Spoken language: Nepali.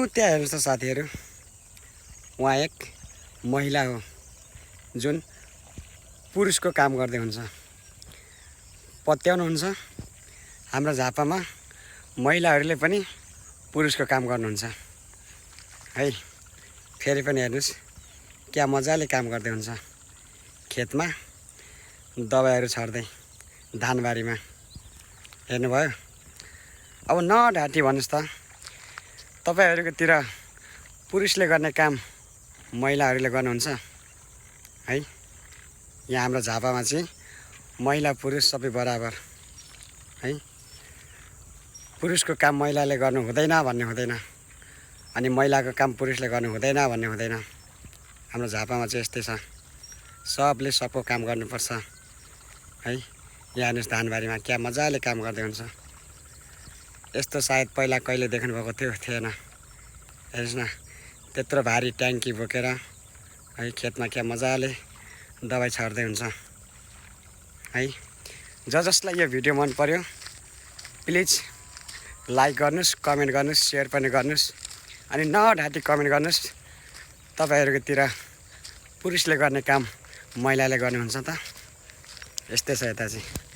त्यहाँ हेर्नुहोस् त साथीहरू, उहाँ एक महिला हो जुन पुरुषको काम गर्दै हुन्छ। पत्याउनुहुन्छ हाम्रो झापामा महिलाहरूले पनि पुरुषको काम गर्नुहुन्छ है। फेरि पनि हेर्नुहोस् क्या मजाले काम गर्दै हुन्छ खेतमा दबाईहरू छर्दै धानबारीमा। हेर्नुभयो? अब नढाँटी भन्नुहोस् त, तपाईँहरूकोतिर पुरुषले गर्ने काम महिलाहरूले गर्नुहुन्छ है। यहाँ हाम्रो झापामा चाहिँ महिला पुरुष सबै बराबर है। पुरुषको काम महिलाले गर्नु हुँदैन भन्ने हुँदैन, अनि महिलाको काम पुरुषले गर्नु हुँदैन भन्ने हुँदैन। हाम्रो झापामा चाहिँ यस्तै छ, सबले सबको काम गर्नुपर्छ है। यहाँ हेर्नुहोस् धानबारीमा क्या मजाले काम गर्दै हुन्छ। यस्तो सायद पहिला कहिले देख्नुभएको थिएन। हेर्नुहोस् न, त्यत्रो भारी ट्याङ्की बोकेर है खेतमा क्या मजाले दबाई छर्दै हुन्छ है। जसलाई यो भिडियो मन पर्यो प्लिज लाइक गर्नुहोस्, कमेन्ट गर्नुहोस्, सेयर पनि गर्नुहोस्, अनि नढाँटी कमेन्ट गर्नुहोस्। तपाईँहरूकोतिर पुरुषले गर्ने काम महिलाले गर्नुहुन्छ त? यस्तै छ यता चाहिँ।